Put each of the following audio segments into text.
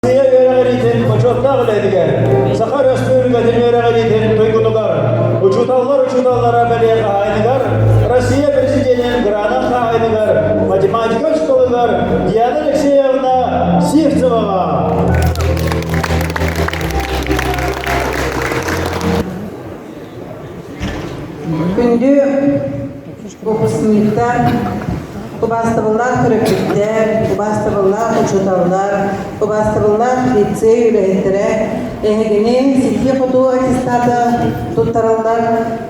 Россия үөрэҕириитин бочуоттаах үлэһитигэр, Саха Өрөспүүбүлүкэтин үөрэҕириитин туйгунугар, учууталлар учууталлара бэлиэ хаһаайыныгар, Россия Президенин гранын хаһаайыныгар, математика учууталыгар Диана Алексеевна Сивцеваҕа. Күндү выпускниктар, убаастабыллаах төрөппүттэр, убаастабыллаах учууталлар, убаастабыллаах лицей үлэһиттэрэ эһигини ситии-хотуу аттестаты туттараллар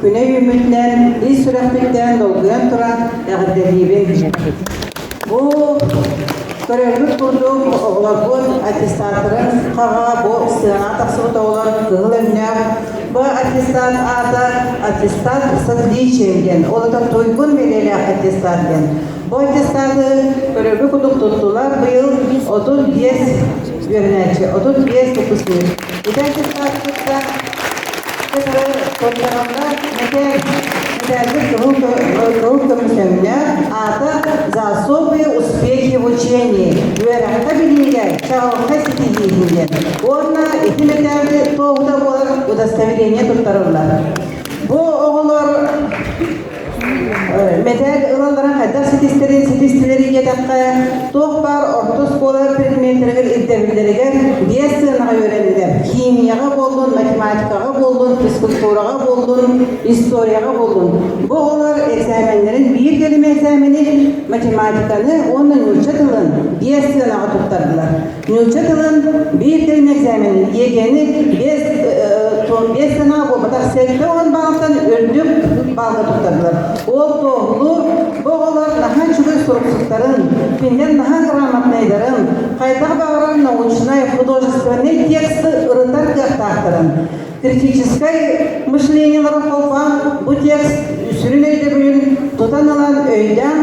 күнэ үүммүтүнэн ис сүрэхпиттэн долгуйан туран эҕэрдэлиибин. Бу көрөргүт курдук оҕолорбут аттестаттарын хаҕа бу сыанаҕа тахсыбыт оҕолор кыһыл өҥнөөх. Бу аттестат аата аттестат с отличием диэн, ол аата туйгун бэлиэлээх аттестат диэн. Бу аттестаты көрөргүт курдук туттулар быйыл 35 үөрэнээччи, 35 выпускник. Ити аттестаты кытта кытары көрдөҕүнэ мэтээл мэтээлбит кыһыл кыһыл көмүс өҥнөөх аата за особые успехи в учении үөрэххэ билиигэ чаҕылхай ситиһиитин диэн уонна ити мэтээли туоһута буолар удостоверение туттарыллар. Бу оҕолор Мэтээл ылалларын хайдах ситистэрин ситистилэр диэтэххэ, туох баар орто оскуола предметтэригэр ирдэбиллэригэр биэс сыанаҕа үөрэннилэр. Химияҕа буоллун, математикаҕа буоллун, физкультураҕа буоллун, историяҕа буоллун. Бу оҕолор экзаменнэрин биир кэлим экзамени математиканы уонна нуучча тылын биэс сыанаҕа туттардылар. Нуучча тылын биир кэлим экзаменин ЕГЭ-ни биэс санаа буолбатах 70 баалтан үрдүк баалга туттардылар. Ол туоһулуур бу оҕолор наһаа үчүгэй суруксуттарын, кинилэр наһаа грамотнайдарын, хайдах баҕарар научнай, художественнай тексты ырытар кыахтаахтарын, критическай мышлениеларын холбоон бу текст сүрүн өйдөбүлүн тутан ылан өйдөөн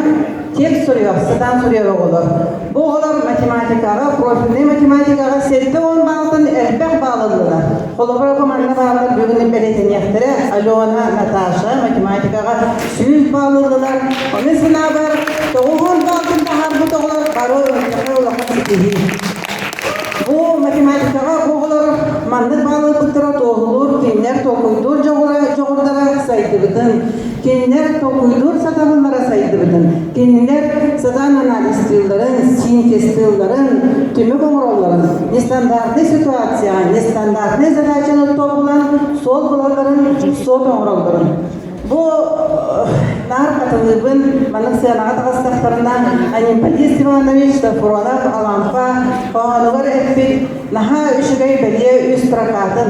текст суруйар, сатаан суруйар оҕолор. Бу оҕолор математикаҕа, профильнай математикаҕа 70 баалтан элбэх баал ыллылар. Холобура, бу манна бааллар бүгүн бэлиэтэниэхтэрэ. Алена, Наташа математикаҕа 100 баал ыллылар. Ону санаабар, 90 баалтан таһаарбыт оҕолор бары улахан ситиһии. Бу математикаҕа оҕолор маннык баал ылбыттара туоһулуур, кинилэр толкуйдуур дьоҕурдара сайдыбытын, кинилэр толкуйдуур сатабыллара сайдыбытын, кинилэр сатаан анализтыылларын, синтезтыылларын, түмүк оҥороллорун, нестандартнай ситуацияҕа нестандартнай задачаны тобулан суол булалларын, суот оҥороллорун. Бу наар хатылыыбын маннык сыанаҕа таҕыстахтарына Анемподист Иванович Софронов Алампа хоһоонугар эппит наһаа үчүгэй бэлиэ үс строкатын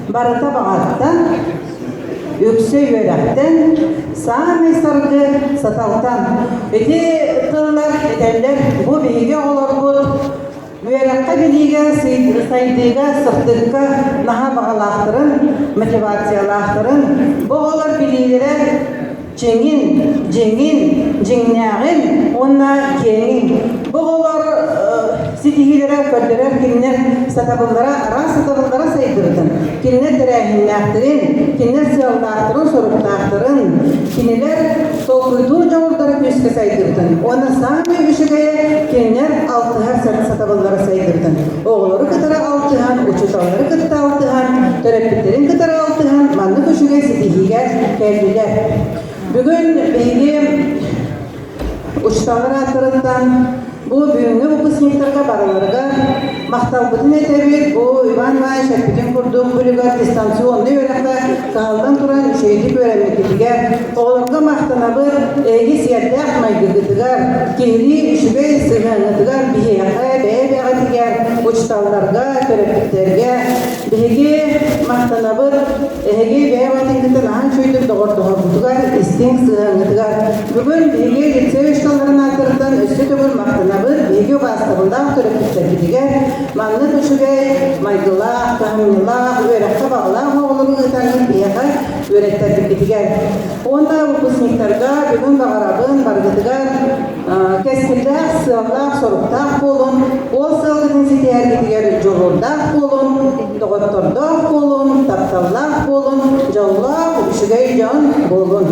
барыта баҕаттан, үксэ үөрэхтэн, саамай саргы саталтан. Ити тыллар этэллэр бу биһиги оҕолорбут Үөрэххэ-билиигэ, сайдыыга, сырдыкка наһаа баҕалаахтарын, мотивациялаахтарын, бу оҕолор билиилэрэ чиҥин, дьиҥин, дьиҥнээҕин уонна киэҥин. Бу оҕолор ситиһиилэрэ көрдөрөр кинилэр сатабыллара, араас сатабыллара сайдыбытын, кинилэр тэрээһиннээхтэрин, кинилэр сыаллаахтарын, соруктаахтарын, кинилэр толкуйдуур дьоҕурдара күүскэ сайдыбытын уонна саамай үчүгэйэ кинилэр алтыһар сатабыллара сайдыбытын оҕолору кытары алтыһан, учууталлары кытта алтыһан, төрөппүттэрин кытары алтыһан маннык үчүгэй ситиһиигэ кэллилэр. Бүгүн биһиги Учууталлар ааттарыттан бу бүгүҥҥү выпускниктарга барыларыгар махталбытын этэбит. Бу Иван Иванович эппитин курдук бөлүгэр дистанционнай үөрэххэ кыһаллан туран үчүгэйдик үөрэммиккитигэр оҕолорго махтанабыт. Эһиги сиэрдээх майгыгытыгар, киһилии үчүгэй сыһыаҥҥытыгар биһиэхэ, бэйэ-бэйэҕитигэр, учууталларга, төрөппүттэргэ биһиги махтанабыт. Эһиги бэйэ-бэйэҕитин наһаа үчүгэйдик доҕордоһоргутугар, истиҥ сыһыаҥҥытыгар. Бүгүн биһиги лицей учууталларын ааттарыттан өссө төгүл махтанабыт. Биһиги убаастабыллаах төрөппүттэрбитигэр маннык үчүгэй майгылаах, кыһамньылаах, үөрэххэ баҕалаах оҕолору ыытаҥҥыт биһиэхэ үөрэттэрбиккитигэр. Уонна выпускниктарга бүгүн баҕарабын барыгытыгар кэскиллээх, сыаллаах, соруктаах буолун, ол сыалгытын ситиһэргитигэр дьулуурдаах буолун, доҕоттордоох буолун, тапталлаах буолун, дьоллоох, үчүгэй дьон буолун.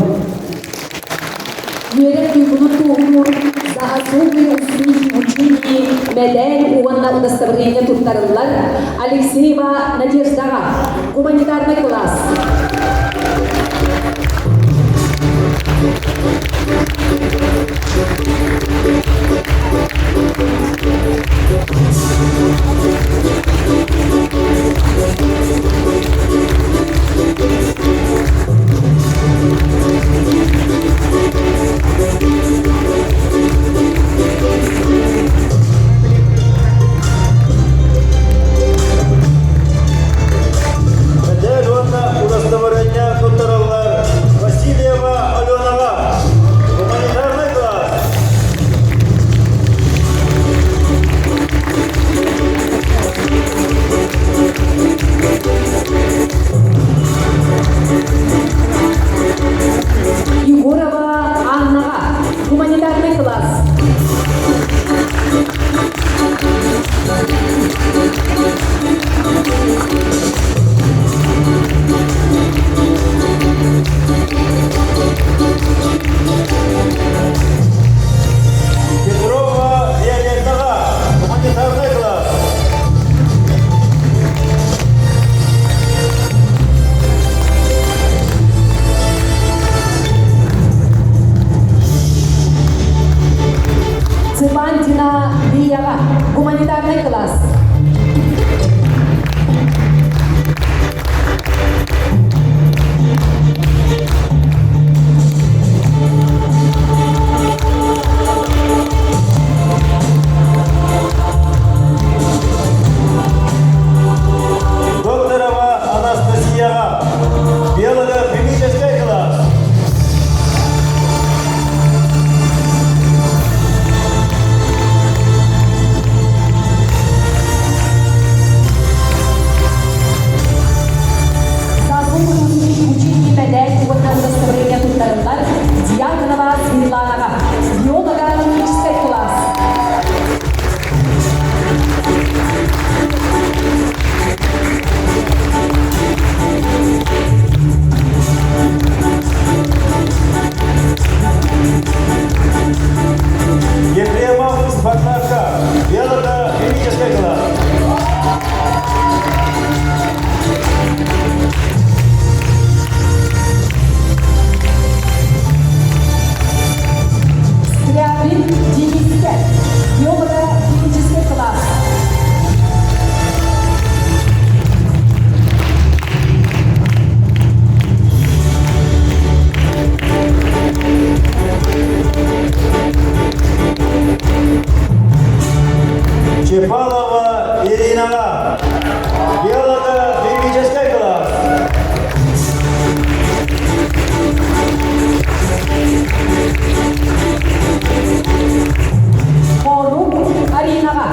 Үөрэх туйгунун туоһулуур за особые успехи в учении. ученики мэтээл уонна удостоверение туттарыллар Алексеева Надеждаҕа, гуманитарный класс. Мэтээл уонна удостоверение туттараллар Васильева Аленаҕа, гуманитарный класс. Егорова Аннаҕа, гуманитарный класс. Петрова Виолеттаҕа, гуманитарный класс. Цыпандина Лияҕа, гуманитарный класс. Докторова Анастасияҕа, биолого-химический класс. Заслуженный ученик мэтээл уонна удостоверение туттарыллар Дьяконова Светланаҕа, биолого-химический класс. Ефремов Спартакка, биолого-химический класс. Скрябин Дениске, биолого-химический класс. Чепалова Иринаҕа, биолого-химический класс. Хорук Аринаҕа,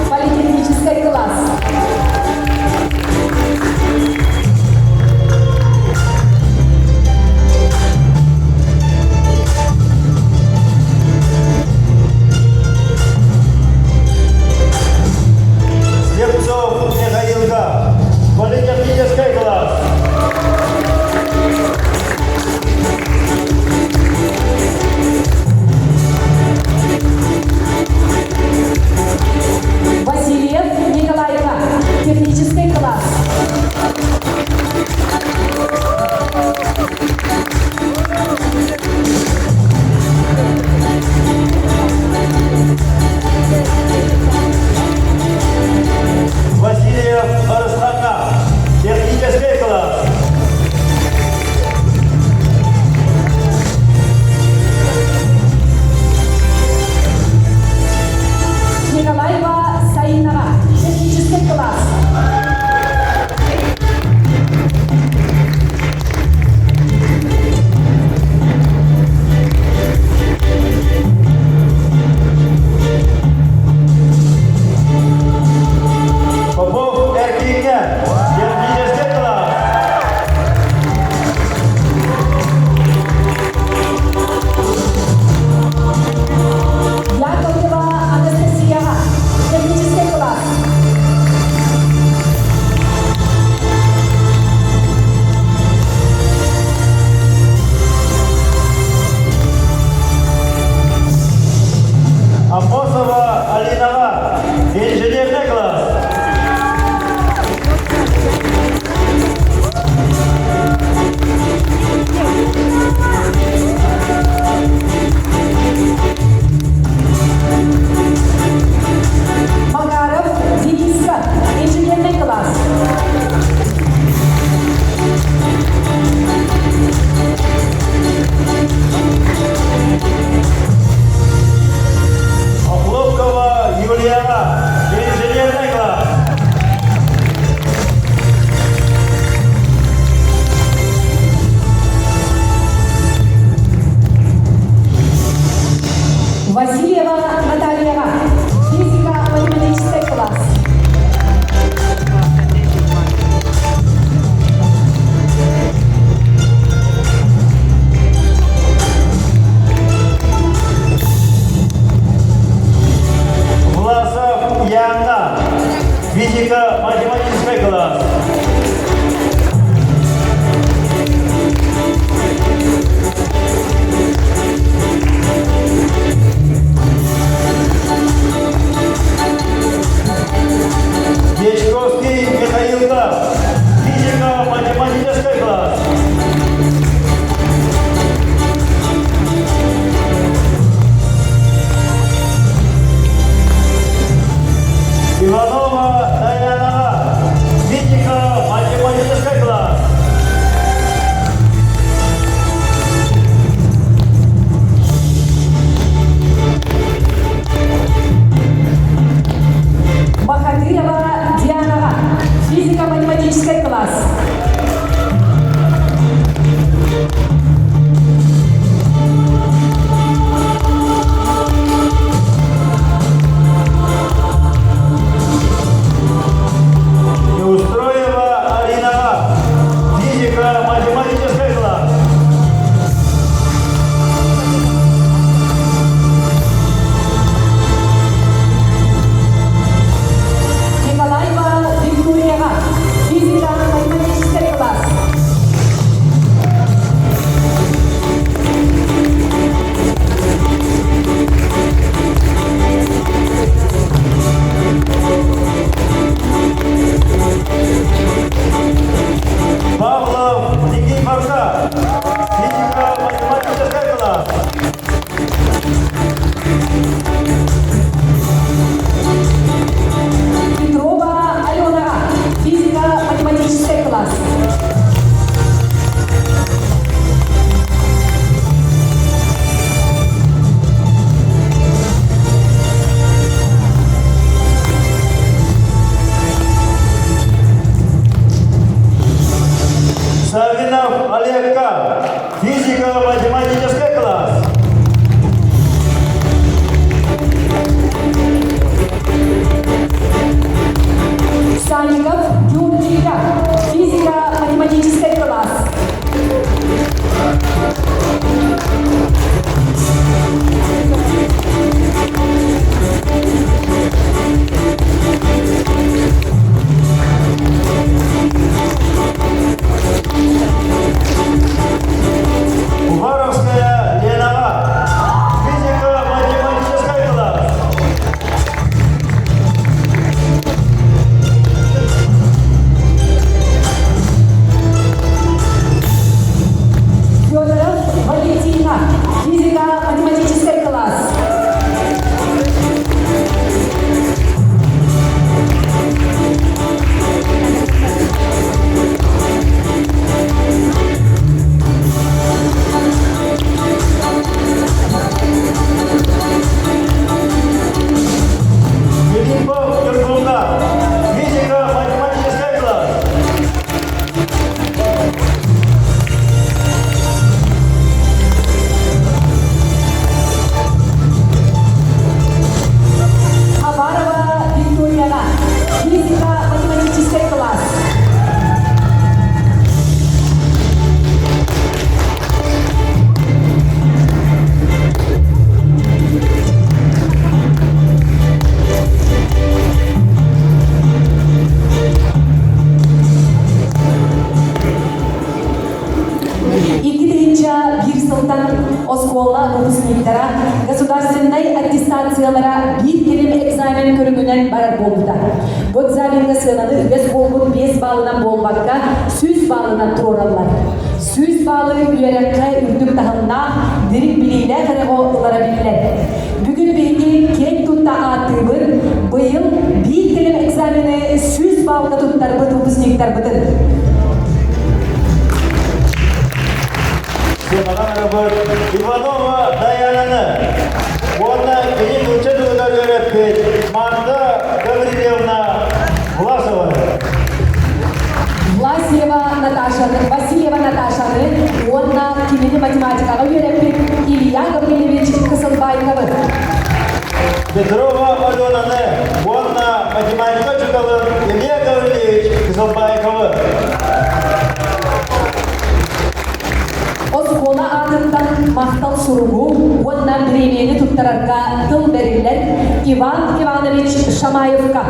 политехнический класс. Слепцов Михаилга, политехнический класс. Физико-математический класс. Дьячковский Михаилга, физико-математический класс. Иванова Даянаҕа, физико-математическай класс. Бахатырова Дианаҕа, физико-математическай класс. Неустроева Аринаҕа, физико-математическай класс. Николаева Викторияҕа, физико-математическай класс. Павлов Никифорка, физико-математическай класс. Петрова Аленаҕа, физико-математическай класс. Савинов Олегка, физико-математический класс. Санников Георгийга, физико-математическай класс. Уваровская Ленаҕа, физико-математический класс. Федоров Валентина, физико-математическай класс. Филиппов Нюргуна, физико-математический класс. Хабарова Викторияҕа, физико-математическай класс. 2001 сылтан оскуола выпускниктара государственнай аттестациялара биир кэлим экзамен көрүҥүнэн барар буолбута. Бу экзамеҥҥа сыананы үгэс буолбут 5 баалынан буолбакка, 100 баалынан туруораллар. 100 баалы үөрэххэ үрдүк таһымнаах, дириҥ билиилээх эрэ ылара биллэр. Бүгүн биһиги киэҥ тутта ааттыыбыт, быйыл биир кэлим экзамены 100 баалга туттарбыт выпускниктарбытын. Иванова Даянаны уонна кини нуучча тылыгар үөрэппит Марта Гаврильевна Власова. Власьева Наташаны, Васильева Наташаны уонна кинини математикаҕа үөрэппит Илья Гаврильевич Кысылбайковы. Петрова Аленаны уонна математика учууталын Илья Гаврильевич Кысылбайковы. Оскуола аатыттан махтал суругу уонна бириэмийэни туттарарга тыл бэриллэр Иван Иванович Шамаевка.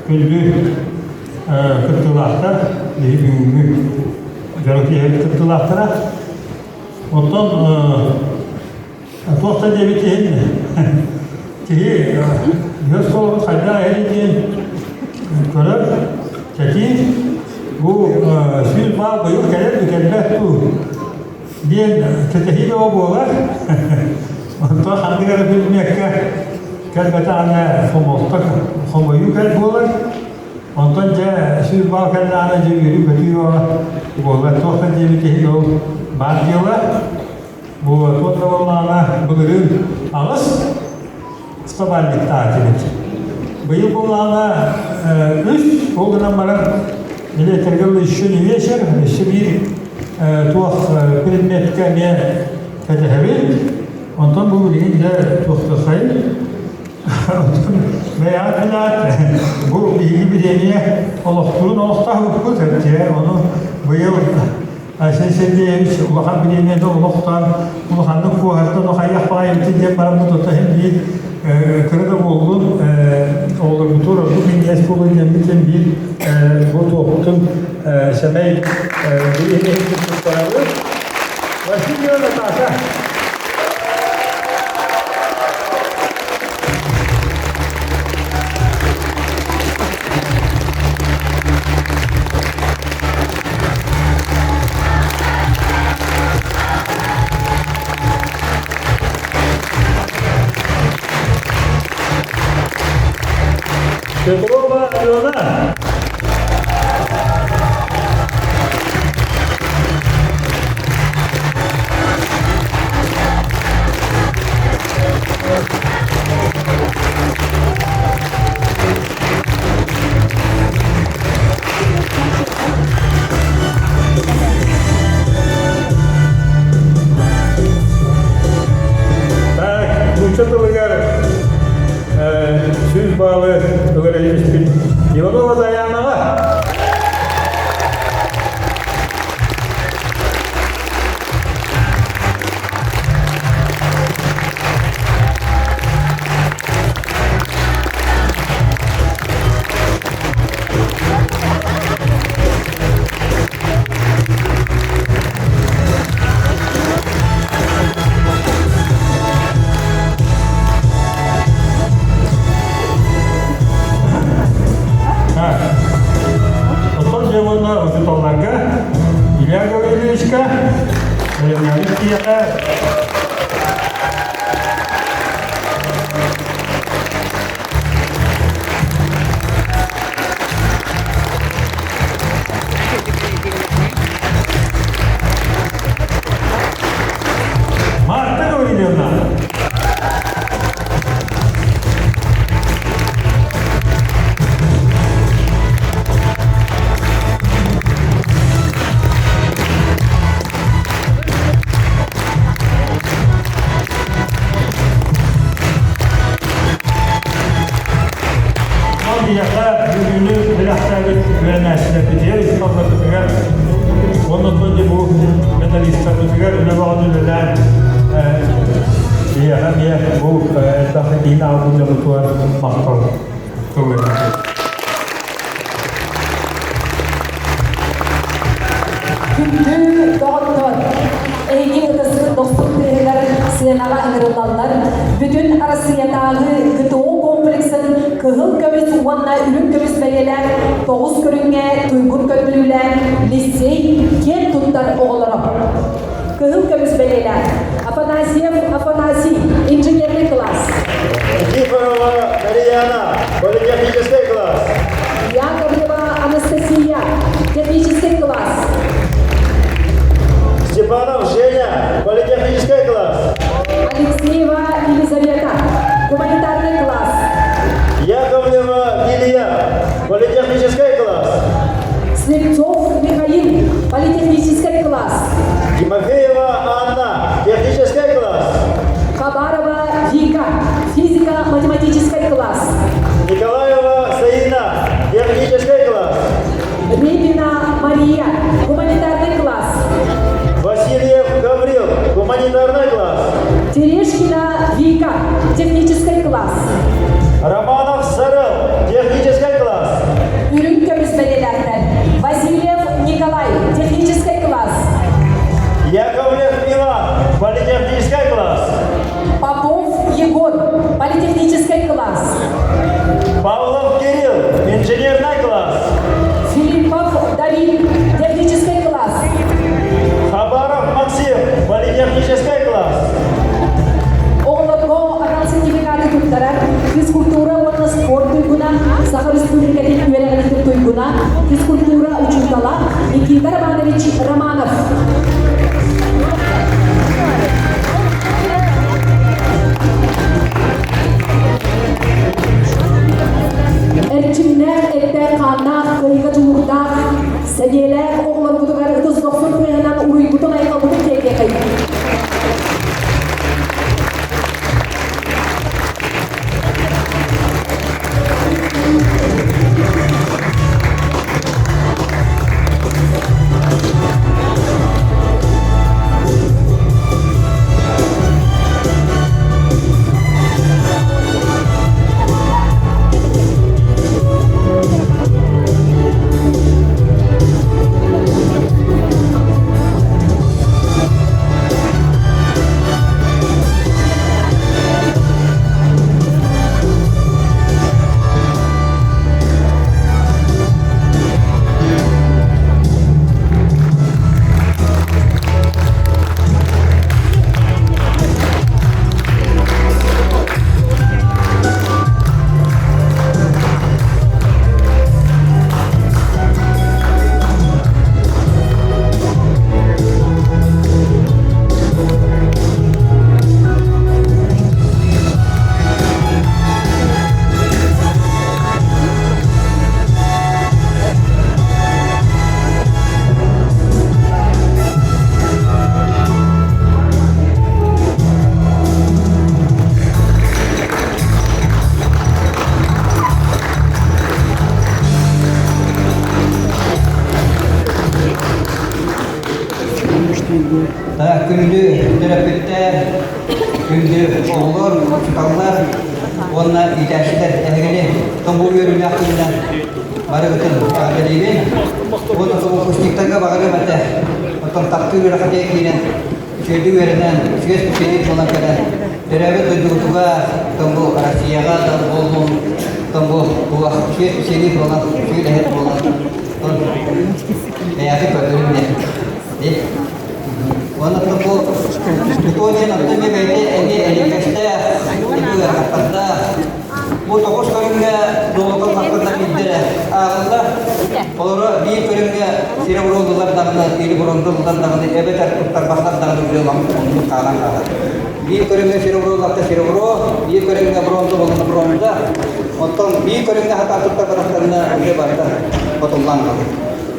Күндү кыттыылаахтар, биһи бүгүҥҥү дьоро киэһэбит кыттыылаахтара. Оттон туох да диэбит иһин киһи үһүс оскуолабыт хайдах иһэрий диэн көрөр, кэтиир. Бу 100 баал быйыл кэлэр дуу, кэлбэт дуу диэн кэтэһии бөҕө буолар. Онтон ханнык эрэ предмеккэ кэлбэтэҕинэ хомолто, хомойуу кэл буолар. Онтон дьэ 100 баал кэллэҕинэ дьэ үөрүү-көтүү бөҕө буолар. Туох да диэбит иһин ол баар дьыала. Бу туох да буоллаҕына былырыын аҕыс стобальниктаах этибит. Быйыл буоллаҕына үс, ол гынан баран били этэргэ дылы еще не вечер, өссө биир туох предметкэ эмиэ кэтэһэбит. Онтон бу билигин дьэ туохтасай Онтон бэйэҕит билээт, бу биһиги бириэмийэ олохтуурун олохтообуппут, дьэ ону быйыл Айсен Сергеевич улахан бириэмийэни олохтоон улаханнык куоһартан хайах баҕайыбытын диэн бараммыт ото иһин биир кыра да буоллун оҕолорбутугар ордук минньигэс буолуо диэммитин биир бу туохпутун сэмэй бириэмийэбитин туттарабыт. Васильева Наташа. Петрова Алена. Так, нуучча тылыгар 100 баалы ылар илиспит Иванова Даянаҕа. Так, оттон дьэ уонна учууталларга Илья Гаврильевичка, бэлэмнээбит киһиэхэ. Марта Гаврильевна. Биһиэхэ бүгүнү бэлэхтээбит үөрэнээччилэрбитигэр, учууталларбытыгар уонна оттон бу медалистарбытыгар үлэ бөҕөнү үлэлээн биһиэхэ эмиэ бу элбэх киһини аҕалбыт дьоммутугар махтал тылларын. Күндү доҕоттор, эһиги ытыскыт дохсун тыаһыгар сыанаҕа ыҥырыллаллар. Бүтүн Арассыыйатааҕы ГТО комплексын кыһыл көмүс уонна үрүҥ көмүс бэлиэлээх тоҕус көрүҥҥэ туйгун көрдөрүүлээх лицей киэн туттар оҕолоро. Кыһыл көмүс бэлиэлээх Афанасьев Афанасий, инженерный класс. Никифорова Марьяна, политехнический класс. Яковлева Анастасия, технический класс. Степанов Женя, политехнический класс. Алексеева Елизавета, гуманитарный класс. Яковлева Илья, политехнический класс. Слепцов Михаил, политехнический класс. Тимофеева Анна, технический класс. Хабарова Вика, физико-математический класс. Николаева Саина, технический класс. Репина Мария, гуманитарный класс. Васильев Гаврил, гуманитарный класс. Терешкина Вика, технический класс. Романов Сарел, технический класс. Иванович Романов. Эрчимнээх, эттээх-хааннаах, кыайыыга дьулуурдаах, сэниэлээх оҕолорбутугар ытыс дохсун тыаһынан уруйбутун-айхалбытын тиэрдиэхэйбит. Күндү төрөппүттэр, күндү оҕолор, учууталлар уонна иитээччилэр эһигини тоҥуу үөрүүлээх күнүнэн барыгытын эҕэрдэлиибин. Уонна выпускниктарга баҕарыам этэ. Оттон таптыыр үөрэххэ киирэн, үчүгэйдик үөрэнэн, үчүгэй специалист буолан кэлэн, төрөөбүт дойдугутугар, тоҥу Россияҕа да буоллун, тоҥу үчүгэй специалист буолан, үчүгэй үлэһит буолан, бэйэҕит көрдөрүҥ диэн. Уонна бу тутуу диэн оттон эмиэ бэйэтэ эмиэ эриэккэстээх, эмиэ ыарахаттардаах. Бу тоҕус көрүҥҥэ долотоллахтарына биирдэрэ ааҕыллар. Олоро биир көрүҥҥэ сири буруоллулар даҕаны, или бурундуллар даҕаны, эбэтэр туттарбаттар даҕаны үлэ оннук хаалан хаалар. Биир көрүҥҥэ сири буруоллахта серебро, биир көрүҥҥэ бронза буоллаҕына бронза. Оттон биир көрүҥҥэ хатаан туттарбатахтарына үлэ барыта хотуллан хаалар.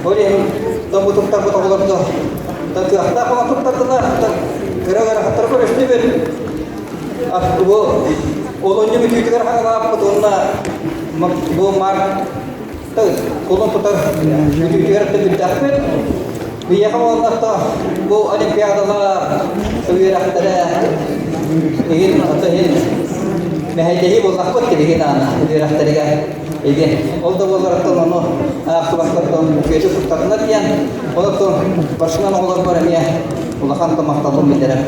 Ол иһин бу туттарбыт оҕолорго кыахтаах оҕо туттардылар, кыра ыарахаттары көрүстүбүт. Бу олунньу бүтүүтүгэр хаалааппыт уонна бу март кулун тутар бүтүүтүгэр бүттэхпит. Биһиэхэ буоллахта бу олимпиадалар үөрэхтэрэ игин иһин мэһэйдэһии буоллахпыт билигин аана үөрэхтэригэр Ити ол да буоллар ону аахсыбаттартан үчүгэйдик туттарынар диэн, онон барсынан оҕолорбор эмиэ улахан да махталбын биллэрэр.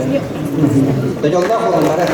Дьоллоох буолуннары.